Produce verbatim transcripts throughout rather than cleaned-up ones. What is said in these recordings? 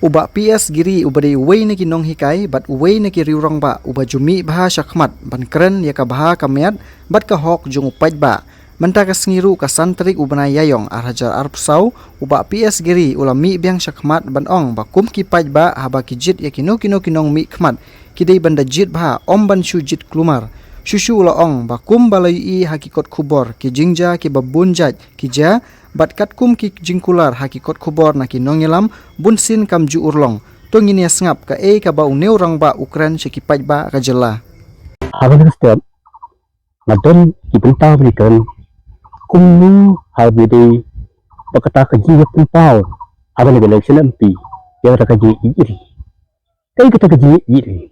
U Bah P S Giri uba dei uwei na ki nonghikai bad uwei na ki riewrangbah uba ju mih bha sha khmat ban kren ïa ka bha ka miat bad ka hok jong u paidbah. Mynta ka sngi ruh ka san tarik u bnai Ïaïong ar hajar arphew saw, u Bah P S Giri u la mih biang sha khmat ban ong ba kum ki paidbah haba ki jied ïa kino kino ki nongmihkhmat ki dei ban da jied bha, ym ban shu jied kulmar. Shuh shuh u la ong ba kumba la ïohi ha ki kot khubor, ki jingjia kiba bun jait ki jia, bad katkum ki jingkular ha ki kot khubor na ki nongïalam, bunsien kam ju urlong. To ngin ïa sngap kaei kaba une u rangbah u kren sha ki paidbah ka jylla. Ha kane ka step, nga don ki bynta ban kren kumno ha ba dei ba kata ka jingïapynpaw ha kane ka election M P, ïa kata ka jingïeit ri. Kaei kata ka jingïeit ri?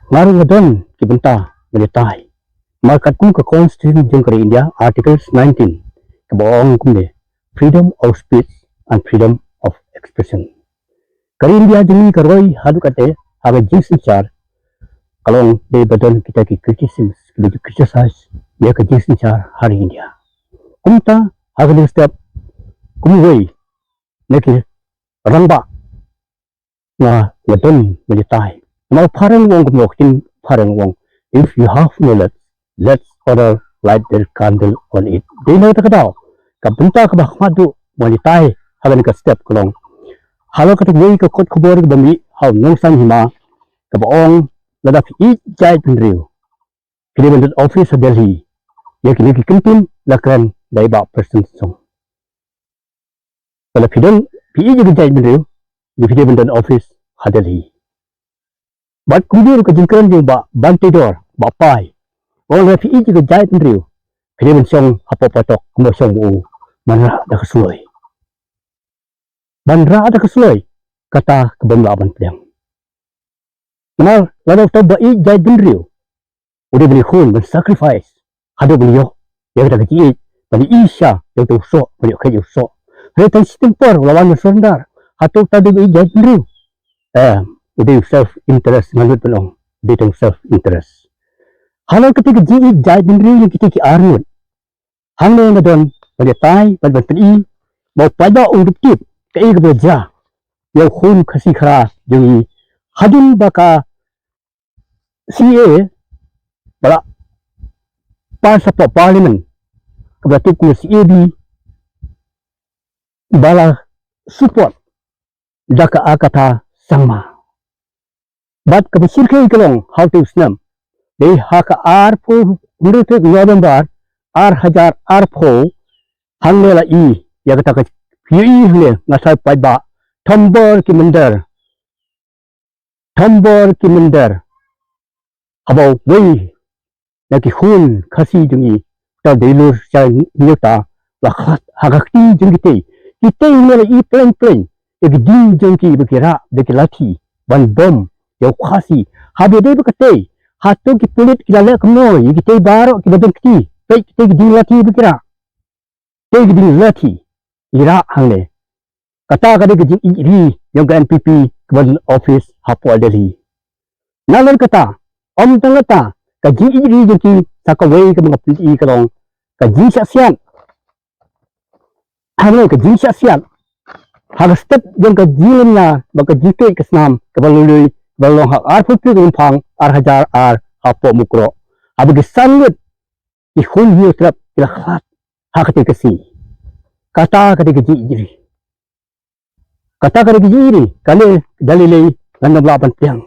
Nga ruh nga don ki bynta ban ïatai. Namar katkum ka Constitution jong ka ri India, Article nineteen, kaba ong kumne, freedom of speech and freedom of expression. Ka ri India jong ngi ka roi haduh katta ha ka jingsynshar, ka long dei ba don kita ki criticisms, kiba ju criticize ïa ka jingsynshar ha ri India. Kumta ha kane ka step, kum uwei na ki rangbah, nga, nga don ban ïatai. Namar u phareng u ong kumno, ka ktien phareng u ong, "If you have knowledge, let others light their candle on it." Dei na kata ka daw, ka bynta kaba khmat duh ban ïatai ha kane ka step ka long, halor kata kawei ka kot khubor kaba mih ha u Nongsaiñ Hima, kaba ong, lada phi ïeit jaitbynriew, phi dei ban don office ha Delhi. Ïa kine ki kyntien la kren da i Bah Prestone Tynsong. Lada phi don, phi ïeit ïa ka jaitbynriew, phi dei ban don office ha Delhi. Bad kumjuh ruh ka jingkren jong Bah Banteidor Bah Pai, u ong lada phi ïeit ïa ka jaitbynriew, phi dei ban shong hapoh patok kumba shong ma u, ban rah da ka sloi. Ban rah da ka sloi, kata ka bym lah ban pdiang. Namar lada uta uba ïeit jaitbynriew u dei ban ïakhun, ban sacrifice haduh ban ïoh ïa kata ka jingïeit, ban ïohi sha ïa uta u soh, ban ïoh kheit ïa u soh. Hynrei tang shiteng por u la wan ban surrender. Hato uta u dei uba ïeit jaitbynriew? Em, u dei u self interest, nga lut ban ong, u dei tang u self interest. Halor kata ka jingïeit jaitbynriew ïa kita ki arngut, hangne nga don ban ïatai bad ban pyni ba u paidbah un tip kaei kaba jia ïa u khun Khasi Khra jong ngi, hadien ba ka C A A ba la pass hapoh Parliament, kaba la tip kum ka C A B, ba la support da ka Agatha Sangma. Bad kaba shyrkhei ka long ha uta u snem, dei ha ka arphew, hynriew tarik November ar hajar arphew, hangne la i ïa kata ka, phi ïohi hangne, nga sa paidbah, thombor ki mynder, thombor ki mynder. Haba uwei na ki khun Khasi jong ngi, uta u Deilur Shaniewta, la khlad ha ka kti jong kitei. Kitei ne la i pleng pleng ïa ki dieng jong ki ba ki rah da ki lathi ban bom ïa u Khasi. Haba dei ba katei, hato ki pulit ki la leh kumno ïa kitei baroh kiba don kti? Peit kitei ki dieng lathi ba ki rah. Te ki dieng lathi i rah hangne. Kata ka dei ka jingïeit ri jong ka N P P kaba don office hapoh Delhi. Nalor kata, ym tang kata, ka jingïeit ri jong ki sa kawei kaba nga pyni ka long ka jingshah siat. Hangne ka jingshah siat ha ka step jong ka jinglynñiar bad ka jingthoh ka snam kaba lui lui, kaba long ha arphew tarik Rymphang ar hajar ar hapoh Mukroh. Haba ki san ngut ki khun Hynñiewtrep ki la khlad ha katei ka sngi. Kata ka dei ka jingïeit ri. Kata ka dei ka jingïeit ri. Kane da lei lei ngan ym lah ban pdiang.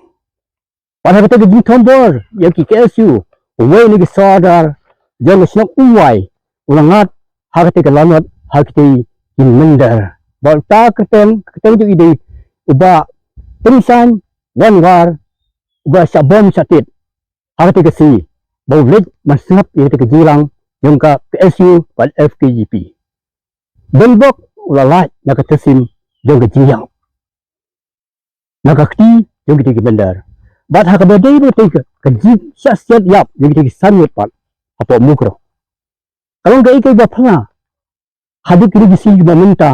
Bad ha katei ka jingthombor ïa ki K S U, uwei na ki sordar jong ka shnong Umwai u la ngat ha katei ka lanot ha katei ki mynder. Bad uta ka kyrteng, ka kyrteng jong i dei u Bah Tynsaiñ Wanwar, uba shah bom shah tied ha katei ka sngi ba u leit ban sngap ïa katei ka jingïalang jong ka K S U bad F K J P. Donbok u la lait na ka tyrsim jong ka jingïap, na ka kti jong kitei ki mynder. Bad ha kaba dei ba tei ka, ka jingshah siat ïap jong kitei ki san ngut pat hapoh Mukroh, ka long kaei kaba phylla. Haduh kine ki sngi kiba mynta,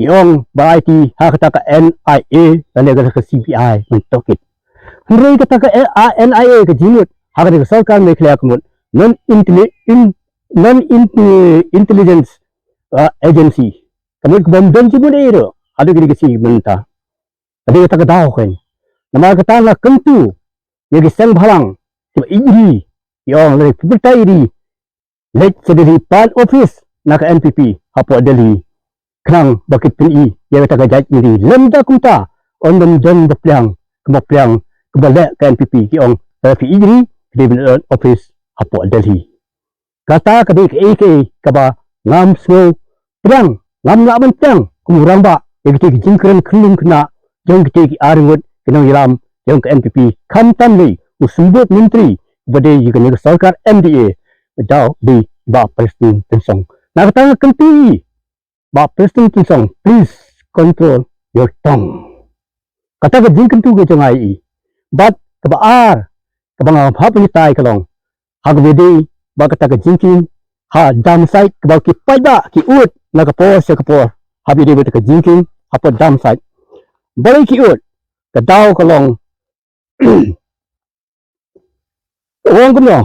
i ong ba la aiti ha kata ka N I A lane kata ka C B I ban tohkit. Hynrei kata ka N I A ka jingmut ha kata ka sorkar Meghalaya ka mut non intelli-, in-, non in-, intelligence, uh, agency. Ka mut kaba ym don jingmut ei ruh haduh kine ki sngi kiba mynta. Ka dei kata ka daw kein. Namar kata nga kyntu ïa ki seng bhalang kiba ïeit ri, ïa ong lei pyrta ïeit ri, leit sha Delhi pan office na ka N P P hapoh Delhi, khnang ba ki pyni ïa kata ka jait ïeit ri. Lymda kumta, yn ym don ba pliang, kaba pliang, kaba leh ka N P P, ki ong, lada phi ïeit ri, phi dei ban don office hapoh Delhi. Kata ka dei kaei kaei kaba ngam sngew pdiang, ngam lah ban pdiang kum u rangbah ïa kitei ki jingkren khynlung khynnah jong kitei ki arngut ki nongïalam jong ka N P P, khamtam lei u symbud myntri ba dei ïa kane ka sorkar M D A, ba dei Bah Prestone Tynsong. Na kata nga kyntu ïa i, Bah Prestone Tynsong, please control your tongue. Kata ka jingkyntu ka jong nga ïa i. Bad kaba ar, kaba nga hap ban ïatai ka long, ha kaba ïadei bad kata ka jingkieng ha dump site, kaba ki paidbah ki ud na ka por sha ka por, ha kaba ïadei bad kata ka jingkieng hapoh dump site. Balei ki ud? Ka daw ka long, u ong kumno,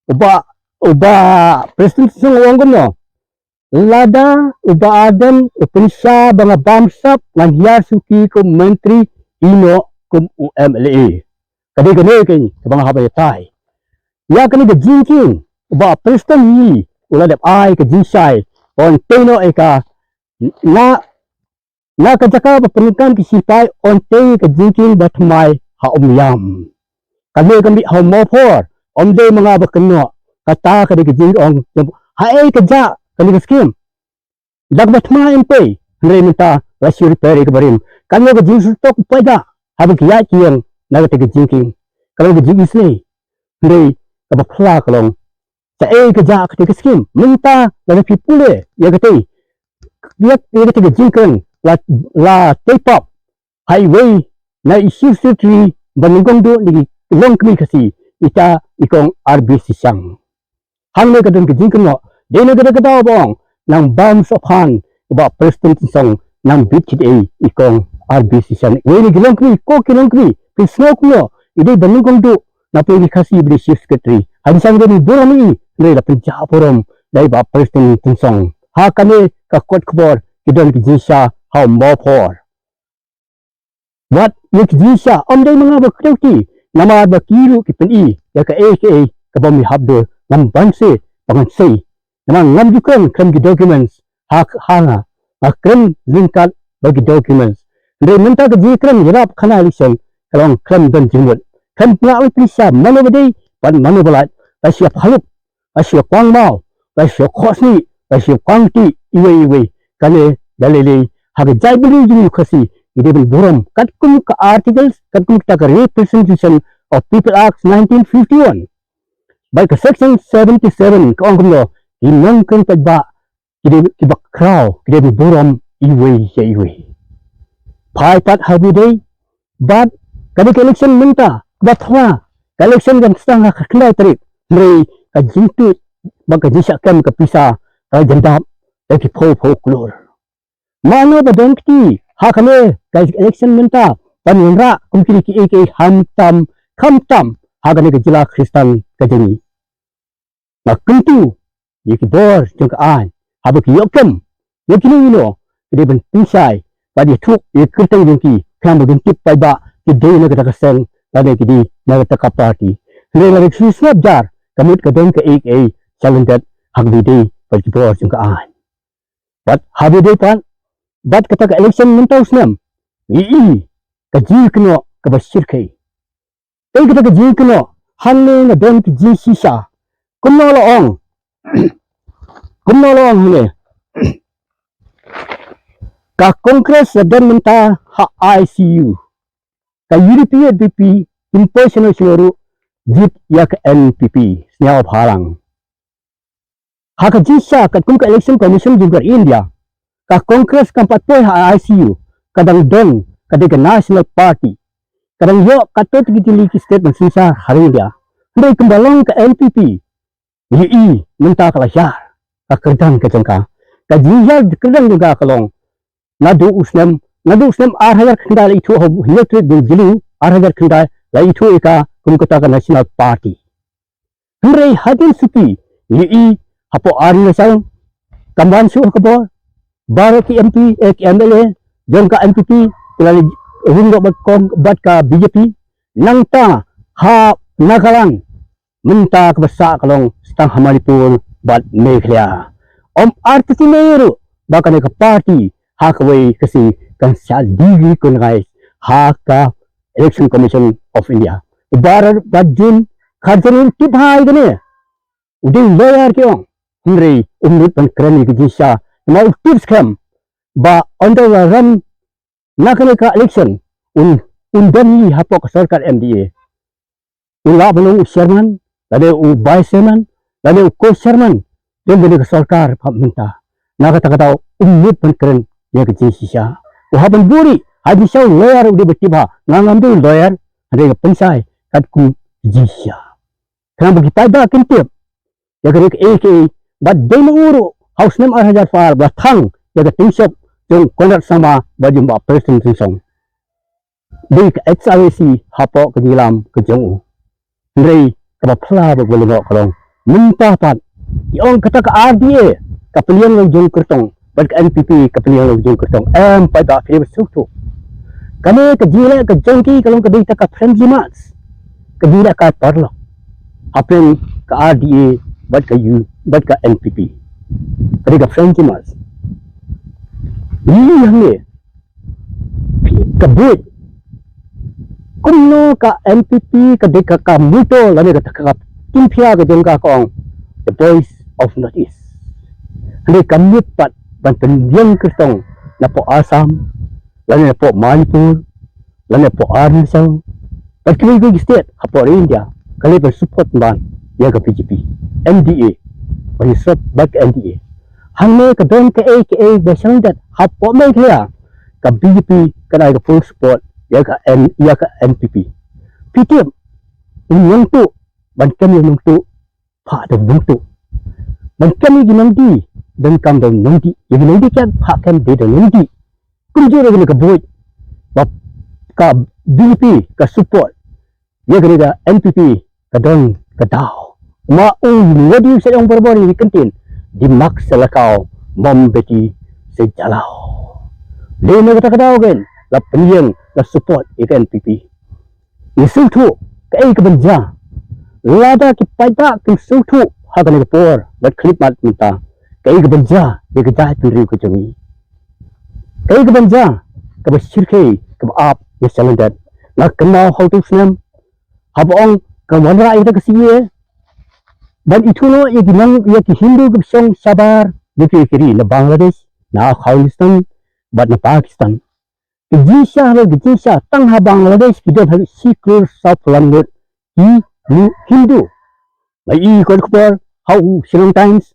u Bah, u Bah Prestone Tynsong u ong kumno, lada u Bah Ardent u pynshai ba nga bamsap, ngan hiar suki kum u myntri, ïehnoh kum u M L A. Ka dei kane kein kaba nga hap ban ïatai. Ïa kane ka jingkieng, u Bah Prestone hi u la dep ai ka jingshai, yn tei noh ïa ka, na na ka jaka ba pyndonkam ki sipai, yn tei ka jingkieng ba thymmai ha Umiam. Kane ka mih ha u Mawphor, ym dei ma nga ba kynnoh, kata ka dei ka jingong, haei ka jah kane ka skim. Da kaba thymmai yn tei, hynrei mynta la shu repair ïa kaba rim. Kane ka jingsngewthuh u paidbah haba ki ïaid ki ïeng na kata ka jingkieng. Kane ka jingisynei. Hynrei kaba phylla ka long, haei ka jah kata ka skim. Mynta lada phi pule ïa katei, ïa, ïa katei ka jingkren la, la tei pop ha iwei na i Chief Secretary ba nyngkong duh na ki longkmie Khasi, ita i Kong R B Sysiang. Hangne ka don ka jingkynnoh, dei na kata ka daw ba ong, nang bamsap phan Bah Prestone Tynsong, nang bit kit ei i Kong R B Sysiang. Iwei na ki longkmie, ko ki longkmie, phi sngew kumno, i dei ba nyngkong duh na pdeng ki Khasi ba dei Chief Secretary. Hadien shang dei burom ïa i, hynrei la pynjah burom da i Bah Prestone Tynsong. Ha kane ka kot khubor ki don ki jingshai ha u Mawphor. Wat ïa ki jingshai, ym dei ma nga ba kdew kti, namar ba ki ruh ki pyni ïa kaei kaei kaba ym ïahap de, ngam banse ba ngan sei. Namar ngam ju kren khlem ki documents ha, ha nga, nga kren ryngkat bad ki documents. Hynrei mynta ka jingkren ïarap khana election ka long khlem don jingmut, khlem pynlah pynshai mano ba dei bad mano ba lait, la shu ïa phalup, la shu ïa kwang maw, la shu ïa khohsniew, la shu ïa kwang kti iwei iwei. Kane da lei lei ha ka jaitbynriew jong ngi u Khasi, ngi dei ban burom katkum ka Articles, katkum kata ka Representation of People Act nineteen fifty-one. Bad ka Section seventy-seven ka ong kumno, ki nongkren paidbah ki dei, kiba khraw ki dei ban burom iwei ïa iwei. Phai pat ha kaba ïadei bad kane ka election mynta, kaba thma, ka election kan sdang ha ka khyndai tarik, hynrei ka jingtip bad ka jingshah kem ka pisa ka la jan dap da ki phew phew klur. Mano ba don kti ha kane ka election mynta ban wanrah kum kine kiei kiei, khamtam, khamtam ha kane ka jylla Khristan ka jong ngi. Nga kyntu ïa ki bor jong ka aiñ, haba ki ïoh kem ïa kino kino, ki dei ban pynshai bad ïathuh ïa ki kyrteng jong ki, khnang ba kin tip paidbah ki dei na kata ka seng lane ki dei na kata ka party. Hynrei lada ki shu sngap jar, ka mut ka don kaei kaei shalyndet ha kaba ïadei bad ki bor jong ka aiñ. Bad haba ïadei pat bad kata ka election mynta u snem, ngi i ka jingkynnoh kaba shyrkhei. Ei kata ka jingkynnoh, hangne nga don ka jingshisha. Kumno la ong? Kumno la ong hangne? Ka Congress la don mynta ha I C U. Ka U D P, N P P, ym poi shano shano ruh, jied ïa ka N P P, sniaw bhalang. Ha ka jingshisha katkum ka Election Commission jong ka India, ka Congress kam pat poi ha I C U, ka dang don ka dei ka National Party. Ka dang ïoh katto katne tylli ki state ban synshar ha India. Hynrei kumba long ka N P P, ngi i mynta ka la hiar ka kyrdan ka jong ka. Ka jinghiar kyrdan jong ka ka long, naduh u snem, naduh u snem ar hajar khyndai la ithuh ha u Hynñiewtrep Jylliew ar hajar khyndai la ithuh ïa ka kum kata ka National Party. Hynrei hadien suki ngi i hapoh ar ynñiewphew saw kam wan shuh ha ka bor, baroh ki M P, eh, ki M L A jong ka N P P ki la leit, rung bad ka B J P, nangta ha Nagaland, mynta kaba sah ka long tang ha Manipur bad Meghalaya. Ym artatien ruh ba kane ka party ha kawei ka sngi kan sa derecognize ha ka Election Commission of India. Baroh ba jun kharjan u tip ha ïa kane. U dei lawyer ki ong. Hynrei um nud ban kren ïa ka jingshisha. Namar u tip skhem ba ynda la rem na kane ka election un, un don hi hapoh ka sorkar M D A. U lah ban long u chairman, lane u vice chairman, lane u co-chairman jong kane ka sorkar pat mynta. Na kata ka daw um nud ban kren ïa ka jingshisha. U hap ban buh ri ha jingshisha, u lawyer u dei ba tip ha. Nga ngam dei u lawyer, hynrei nga pynshai katkum ka jingshisha. Khnang ba ki paidbah kin tip ïa kane kaei kaei, bad dei ma u ruh ha u snem ar hajar phra ba thang ïa ka tyngshop jong Conrad Sangma bad jong Bah Prestone Tynsong. Dei ka H R A C hapoh ka jingïalam ka jong u. Hynrei kaba phylla bad kaba lyngngoh ka long, mynta pat ki ong kata ka R D A ka pynïeng la jong kyrtong bad ka N P P ka pynïeng la jong kyrtong. Em paidbah, phi dei ban sngewthuh. Kane ka jingleh ka jong ki ka long ka dei kata ka friendly match, ka jingleh ka paralok hapdeng ka R D A bad ka U, bad ka N P P. Ka dei ka friendly match. Ïa hangne ka buit kumno ka N P P ka dei ka, ka motto lane ka, ka, ka tynphia ka jong ka, ka ong the voice of North East. Hynrei ka mut pat ban pynïeng kyrtong napoh Assam, lane napoh Manipur, lane napoh Arunachal, bad kiwei kiwei ki state hapoh India, ka leh ban support ban ïa ka B J P, M D A, ban ïa support bad ka N D A. Hangne ka don kaei kaei ba shong dat hapoh Meghalaya, ka B J P ka dei ka full support ïa ka N, ïa ka N P P. Phi tip, u nongtuh ban kem ïa u nongtuh, phah da u nongtuh. Ban kem ïa ki nongdie, donkam da u nongdie. Ïa ki nongdie kem, phah kem dei da u nongdie. Kumjuh ruh kane ka buit ba ka B J P ka support ïa kane ka N P P, ka don ka daw. Ma u Modi u sa ong barabor ïa ki kyntien, dimak se lakaw, mombati se jalaw. Dei na kata ka daw kein la pynïeng, la support ïa ka N P P. Ngi sngewthuh kaei kaban jia. Lada ki paidbah kim sngewthuh ha kane ka por bad khyllipmat mynta, kaei kaban jia ïa ka jaitbynriew ka jong ngi. Kaei kaban jia kaba shyrkhei, kaba ap ïa shalyndet. Nga kynmaw ha utu u snem haba ong ka wanrah ïa kata ka C A A ban ithuh noh ïa ki nong, ïa ki Hindu kiba shong shabar, ïa ki, ïa ki ri na Bangladesh, na Afghanistan bad na Pakistan. Ka jingshisha, ka jingshisha, tang ha Bangladesh ki don haduh shi klur saw phew ngut ki Hindu. Nga ïohi ka khubor ha u Shillong Times,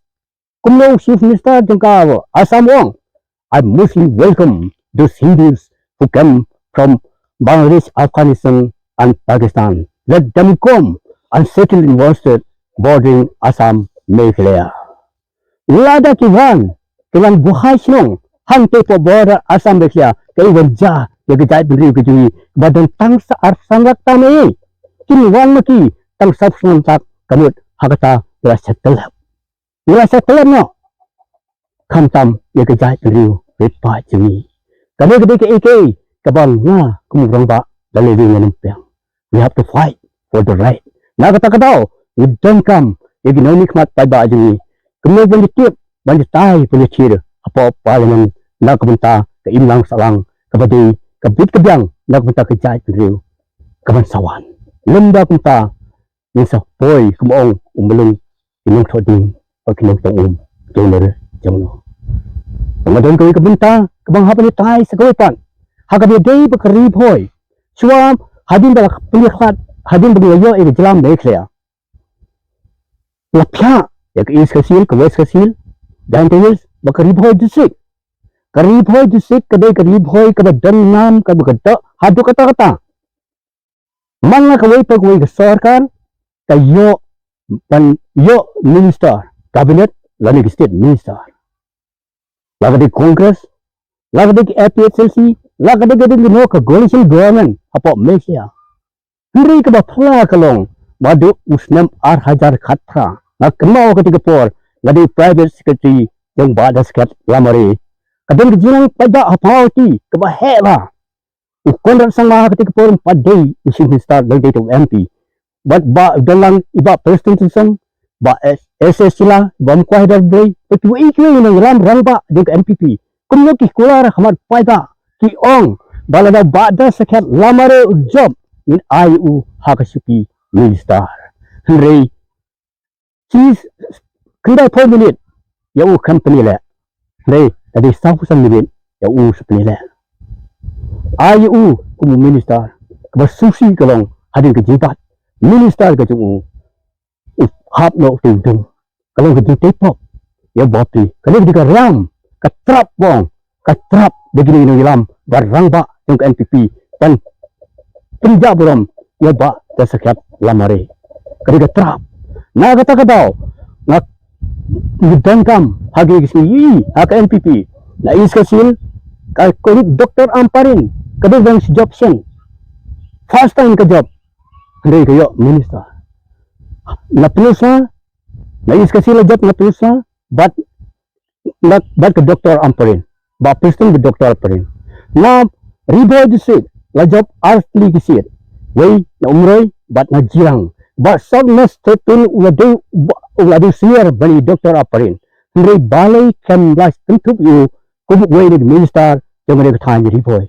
kumno u Chief Minister jong ka Assam u ong, "I mostly welcome those Hindus who come from Bangladesh, Afghanistan and Pakistan. Let them come and settle in one state bordering Assam, Meghalaya." Lada ki wan, ki wan buhai shnong hangtei hapoh border Assam Meghalaya, kaei ban jia ïa ka jaitbynriew ka jong ngi ba don tang sa arphew san lak tam ei. Kin wan ma ki tang sawphew san lak, ka mut ha kata ngi la shet tyllep. Ngi la shet tyllep noh. Khamtam ïa ka jaitbynriew rit paid jong ngi. Kane ka dei kaei kaei kaba nga kum u rangbah da lei lei ngan ym pdiang. We have to fight for the right. Na kata ka daw ngi donkam ïa ki nongmihkhmat paidbah jong ngi, kumno ban ïa tip, ban ïa tai, ban ïa thied hapoh Parliament na ka bynta ka imlang sahlang kaba dei, ka bit ka biang na ka bynta ka jaitbynriew kaban sa wan. Lymda kumta ngin sa poi kum ong u mlung, ki nongthoh ding bad ki nongtong um jong ngi jong ngi. Nga don kawei ka bynta kaba nga hap ban ïa tai sa kawei pat ha kaba ïadei bad ka Ri Bhoi. Shuwa hadien ba la pynïakhlad, hadien ba la ïoh ïa ka jylla Meghalaya, la phiah ïa ka East Khasi Hills, ka West Khasi Hills, Jaintia Hills bad ka Ri Bhoi District. Ka Ri Bhoi District ka dei ka Ri Bhoi kaba don nam, kaba ka doh haduh katta katta. Man la kawei pa kawei ka sorkar ka ïoh ban ïoh minister, cabinet lane ka state minister. La ka dei Congress, la ka dei ka A P H L C, la ka dei ka dei ka coalition government hapoh Meghalaya. Hynrei kaba phylla ka long, naduh u snem ar hajar khatphra, nga kynmaw kata ka por nga dei private secretary jong Bah Deskar Lamare, ka don ka jinglong paidbah ha Mawhati kaba heh bha. U Conrad Sangma ha katei ka por um pat dei u Chief Minister, dei dei u M P. Bad ba u dang lang i Bah Prestone Tynsong, Bah S S Shylla, Bah Mukwa Haider Brai, bad kiwei kiwei na ngi lam rangbah jong ka N P P. Kumno ki kular ha khmat paidbah, ki ong ba lada u Bah Dasakhiat Lamare u jop, ngin ai u ha ka shuki minister. Hynrei ki khyndai phew minit ïa u kam pynïaleh. Hynrei ka dei sawphew san minit ïa u sa pynïaleh. Ai ïa u kum u minister kaba sngewsih ka long hadien ka jingbat minister ka jong u. U hap noh u tei u dung. Ka long ka jingtei pop ïa u bapli. Ka long ka jingkyrpad, ka trap bong, ka trap da kine ki nongïalam ba rangbah jong ka N P P ban pynjah burom ïa u Bah Dasakhiat Lamare. Ka dei ka trap. Na kata ka daw nga ngi donkam ha ki sngi ha ka N P P. Na East Khasi Hills ka Doctor Ampareen ka dei ban shi jop shen. First time ka jop. Hynrei ka ïoh minister. Na Pynursla, na East Khasi Hills la jop na Pynursla, bad na, bad ka Doctor Ampareen. Bah Prestone bad Doctor Ampareen. Na Ri Bhoi District la jop artylli ki seat. Wei na Umroi bad na Jirang. Bad South West Step Down u la dei, u la dei senior bad i Doctor Ampareen. Hynrei balei kam lah kynthup ïa u kum uwei na ki minister jong kane ka thaiñ Ri Bhoi.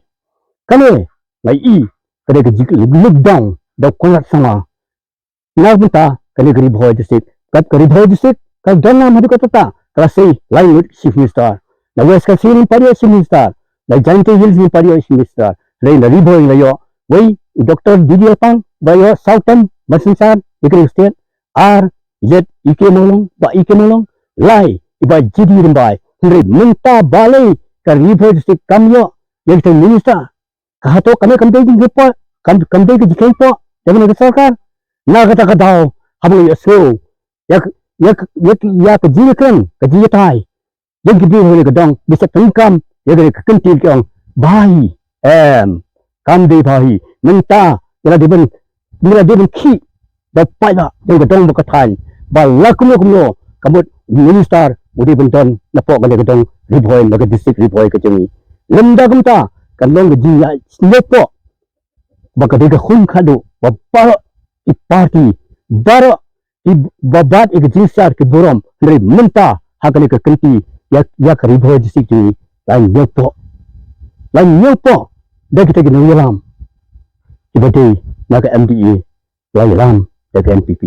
Kane nga i ka dei ka jingkylli lockdown da u Conrad Sangma. Na ka bynta kane ka Ri Bhoi District. Kat ka Ri Bhoi District ka don nam haduh katta katta, ka la sei lai ngut Chief Minister. Na West Khasi Hills pat ïoh Chief Minister. Na Jaintia Hills pat ïoh Chief Minister. Hynrei na Ri Bhoi la ïoh wei u Doctor D D Lapang ba ïoh saw term ban synshar ïa ka state. Ar, ïeit E K Mawlong, Bah E K Mawlong. Lai, i Bah G D Rymbai. Hynrei mynta balei ka Ri Bhoi District kam ïoh ïa ka minister. Ka hato kane kam dei jingkyrpad, kam, kam dei ka jingkyrpad jong kane ka sorkar. Na kata ka daw haba nga ïohsngew ïa, ïa, ïa, ïa ka jingkren, ka jingïatai, ïa ki briew ha kane ka dong, bad sa pyndonkam ïa kane ka kyntien, ki ong bha hi. Em, kam dei bha hi. Mynta ngi la dei ban, ngi la dei ban khih da u paidbah jong ka dong bad ka thaiñ ba la kumno kumno ka mut u minister u dei ban don napoh kane ka dong Ri Bhoi, na ka district Ri Bhoi ka jong ngi. Lymda kumta kan long ka jingïasnohpoh ba ka dei ka khun khadduh ba baroh ki party, baroh ki ba bat ïa ka jingshisha ki burom. Hynrei mynta ha kane ka kynti ïa, ïa ka Ri Bhoi District jong ngi la ñiewpoh, la ñiewpoh da kita ki nongïalam kiba dei na ka M D A, la ïalam da ka N P P.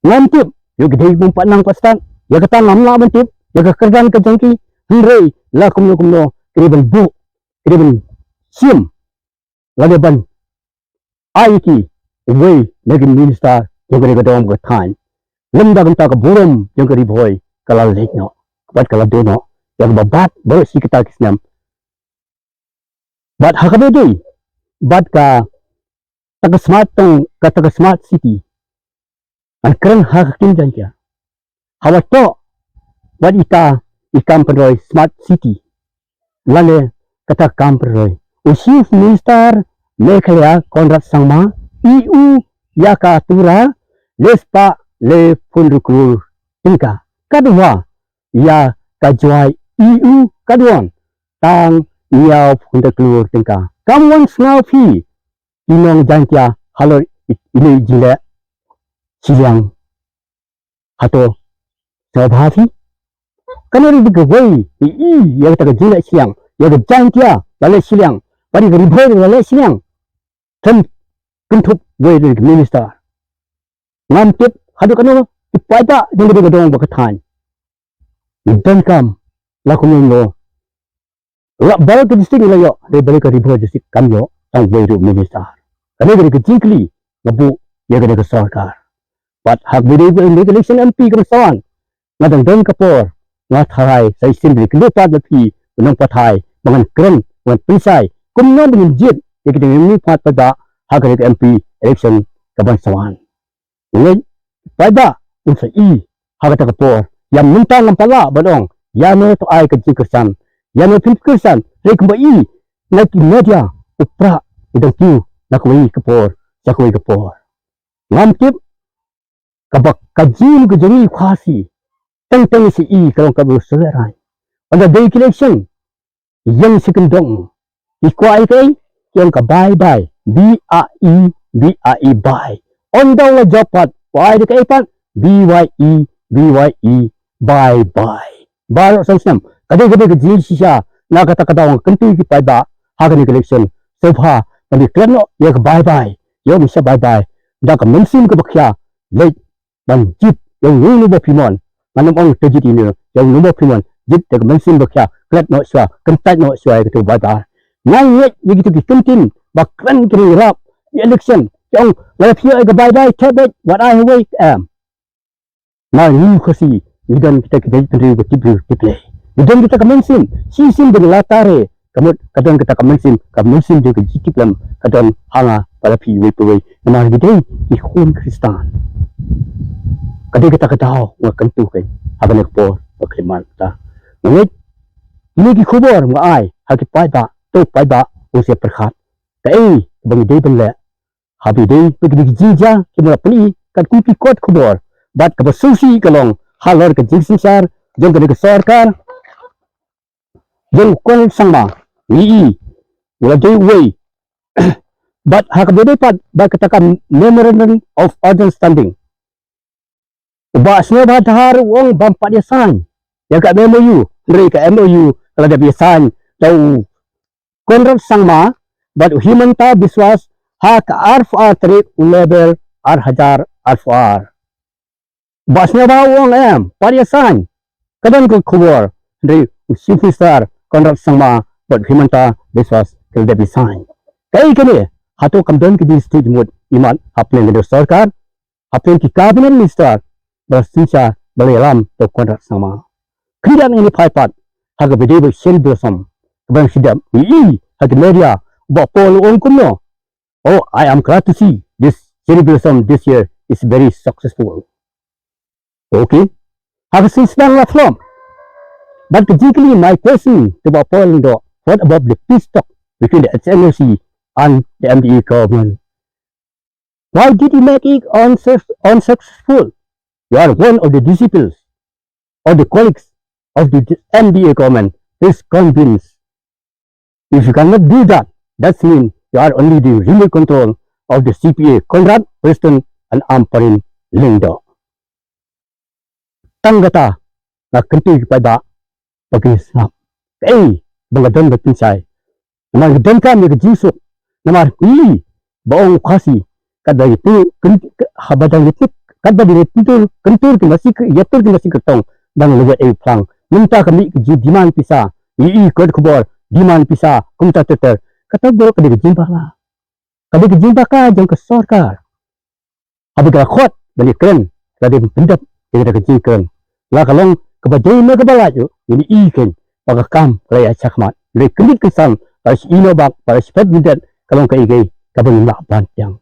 Ngam tip ïa ka dei ban pat nang pat stad, ïa kata ngam lah ban tip ïa ka kyrdan ka jong ki. Hynrei la kumno kumno ki dei ban buh, ki dei ban shim lane ban ai ki uwei na ki minister jong ka dei ka dong ka thaiñ. Lymda kumta ka burom jong ka Ri Bhoi ka la leit noh bad ka la duh noh ïa kaba bat baroh shi katta ki snem. Bad ha kaba dei bad kata ka smart town, kata ka smart city, ngan kren ha ka ktien Jaiñtia. Haba toh wat ita i kam pynroi smart city lane kata ka kam pynroi, u Chief Minister Meghalaya Conrad Sangma i u ïa ka Tura lespah le phew hynriew klur tyngka, katwa ïa ka Jowai i u katwon tang hynñiew phew hynriew klur tyngka. Kam wan sngap phi ki nong Jaiñtia halor i, i leh jingleh shiliang. Hato sngewbha phi? Kane ruh dei kawei i, i ïa kata ka jingleh shiliang, ïa ka Jaiñtia la leh shiliang, bad ïa ka Ri Bhoi la leh shiliang. Khlem kynthup wei na ki minister. Ngam tip haduh katno ki paidbah jong ka dong bad ka thaiñ. Ngi donkam la kumno kumno. La baroh ki district la ïoh, hynrei balei ka Ri Bhoi District kam ïoh tang wei ruh minister? Kane ka dei ka jingkylli nga buh ïa kane ka sorkar. Bad ha kaba dei ka election M P ka ban sa wan, nga dang don ka por, nga tharai sa shisien ba kynduh pat bad phi ki nongpathai ba ngan kren, ba ngan pynshai kumno ba ngin jied ïa ki nongmihkhmat paidbah ha kane ka M P election ka ban sa wan. Leit paidbah un sa i ha kata ka por. Ïa mynta ngam pat lah ban ong ïano to ai ka jingkyrshan, ïano phin kyrshan, hynrei kumba i na ki media u prah u dang kiew na kawei ka por sha kawei ka por. Ngam tip, kaba ka jingim ka jong ngi Khasi teng teng sa i ka long kaba u sngewlehrain. Ynda dei ki election ïeng shi kyndong, ki kwah ïa kaei? ki ong ka bye bye, B A E, B A E bye. Ong da u la jop pat, wa ai da kaei pat, B Y E, B Y E bye bye. Baroh snem snem. Ka dei ka dei ka jingshisha na kata ka daw nga kyntu ïa ki paidbah ha kane ka election. Sngewbha ban ïa klet noh ïa ka bye bye, ïa u mynsiem bye bye da ka mynsiem kaba khia. Leit ban jied ïa uno uno ba phi mon. Ngan ym ong to jied ïa uno, ïa uno uno ba phi mon, jied da ka mynsiem ba khia, klet noh shuwa, kyntait noh shuwa ïa kata u bye bye. Nga ngeit ïa kito ki kyntien ba kren ki ïarap ïa election, ki ong lada phi ïoh ïa ka bye bye, thep beit, wat ai ha uwei, em. Na ngi u Khasi ngi don kita ki dei bynriew ba tip briew tip Blei. Ngi don kita ka mynsiem shisien ba ngi la tare, ka mut ka don kita ka mynsiem, ka mynsiem jong ka jingtip lem ka don ha nga bad ha phi iwei pa iwei. Namar ngi dei ki khun Khristan. Ka dei kata ka daw nga kyntu kein ha kane ka por ba khlem mad kata. Nga ngeit kine ki khubor nga ai ha ki paidbah, to paidbah u sa pyrkhat kaei ba ngi dei ban leh. Haba ïadei bad kine ki jingjia kiba la pyni katkum ki kot khubor bad kaba sngewsih ka long halor ka jingsynshar jong kane ka sorkar jong u Conrad Sangma, ngi i u la dei uwei. Bad ha kaba ïadei pat bad kata ka Memorandum of Understanding, u Bah Sniawbhalang Dhar u ong bym pat ïa sign ïa ka M O U, hynrei ka M O U ka la dep ïa sign da u Conrad Sangma bad u Himanta Biswas ha ka arphew ar tarik u Naiwieng ar hajar arphew ar. Bah Sniawbhalang u ong em pat ïa sign, ka don ka khubor, hynrei u Chief Minister Conrad Sangma bad u Himanta Biswas ki la dep ïa sign. Kaei kane, hato kam don ka jingsngewthuh jingmut imat hapdeng ka sorkar, hapdeng ki cabinet minister ba la synshar, ba la ïalam da u Conrad Sangma. Khyndiat ngin ïa phai pat ha kaba ïadei bad Cherry Blossom kaba ngi shu dep ïohi ha ki media, u Bah Paul u ong kumno, "Oh, I am glad to see this Cherry Blossom this year is very successful." Okay. Ha ka sien sdang la flop. But ka jingkylli, my question to Bah Paul Lyngdoh, what about the peace talk between the H N O C and the M D A government? Why did you make it unsus- unsuccessful? You are one of the disciples or the colleagues of the M D A government. Please convince. If you cannot do that, that means you are only the remote control of the C P A, Conrad Preston and Ampareen Lyngdoh. Tang kata nga kyntu ïa ki paidbah ba kin sngap. Kaei ba nga don ban pynshai? Namar nga donkam ïa ka jingsuk. Namar ngi ba ong u Khasi, katba dang ïa tu, kyn- haba dang ïa tu, katba dang ïa tu, kyntur ki masi, ïa tur ki masi kyrtong, dang leit ei phlang. Mynta ka mih ka jingdemand pisa, ïa i kot khubor demand pisa kumta ter ter. Kata baroh ka dei ka jingbakla, ka dei ka jingbakla jong ka sorkar. Haba ki la khot ban ïakren, la dei ban pyndep ïa kata ka jingkren. La ka long kaba dei ne kaba lait, ngin ïohi kein ba ka kam ka la ïaid shakhmat. Hynrei kyndiat kynsan, ba la shu ïehnoh bak, ba la shu phet byndet, ka long kaei kaei kaba ngim lah ban pdiang.